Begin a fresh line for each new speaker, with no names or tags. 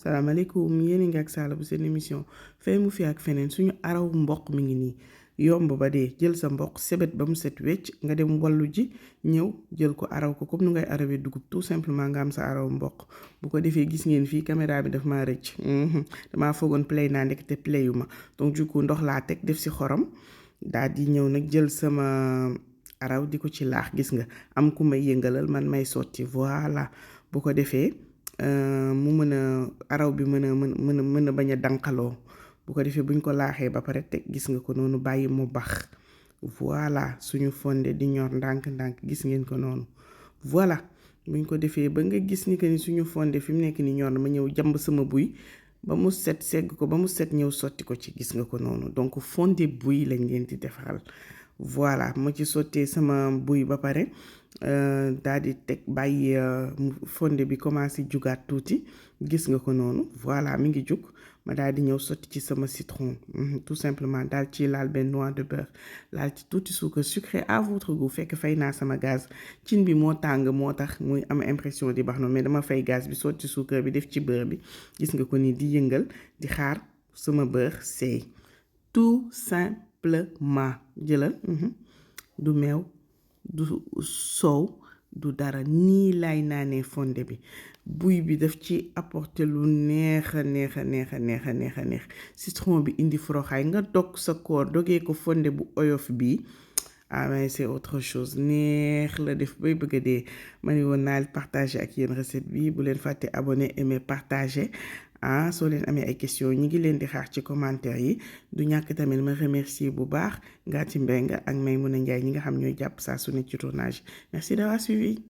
salaamaaleykum yéen a ngi ak Sala bu seen émission fay mu fi ak feneen suñu araw mboq mi ngi nii yomb ba dee jël sa mboq sebet ba mu set wecc nga dem wallu ji ñëw jël ko araw ko comme nu ngay arawee dugub tout simplement nga am sa araw mboq bu ko defee gis ngeen fii caméra bi daf maa rëcc damaa foogoon play naa ndekete playu ma donc du coup ndox laa teg def si xorom daal di ñëw nag jël sama araw di ko ci laax gis nga am ku may yëngalal man may sotti voilà bu ko defee mu mën a araw bi mën a bañ a dankaloo bu ko defee buñ ko laaxee ba pare teg gis nga ko noonu bàyyi mu bax voilà suñu fonde di ñor ndànk-ndànk gis ngeen ko noonu voilà buñ ko defee ba nga gis ni que ni suñu fonde fi mu nekk ni ñor na ma ñëw jàmb sama buy ba mu set segg ko ba mu set ñëw sotti ko ci gis nga ko noonu donc fonde buy lañ leen di defaral voilà ma ci sottee sama buy ba pare daal di teg bàyyi fonde bi commencé jugaat tuuti gis nga ko noonu voilà mi ngi jug ma daal di ñëw sotti ci sama citron tout simplement daal ci laal benn noix de beurre laal ci tuuti suukar sucré à votre goût fekk fay naa sama gaz cin bi moo tàng moo tax muy am impression di baax noonu mais dama fay gaz bi sotti suukar bi def ci beurre bi gis nga ko ni di yëngal di xaar sama beurre seey tout simplement jëlal du meew du soow du dara nii lay naanee fonde bi buy bi daf ci apporter lu neex citron bi indi foroxaay nga dog sa koor dogee ko fonde bu oyof bi mais c'est autre chose neex la def bay bëgg a dee ma ne woon naa partager ak yéen recette bi bu leen fàtte abonné aimer partager soo leen amee ay questions ñi ngi leen di xaar ci commentaire yi du ñàkk tamit ma remercier bu baax Ngati Mbengue ak Maymouna Ndiaye ñi nga xam ñooy jàpp saa su ne ci tournage merci d'avoir suivi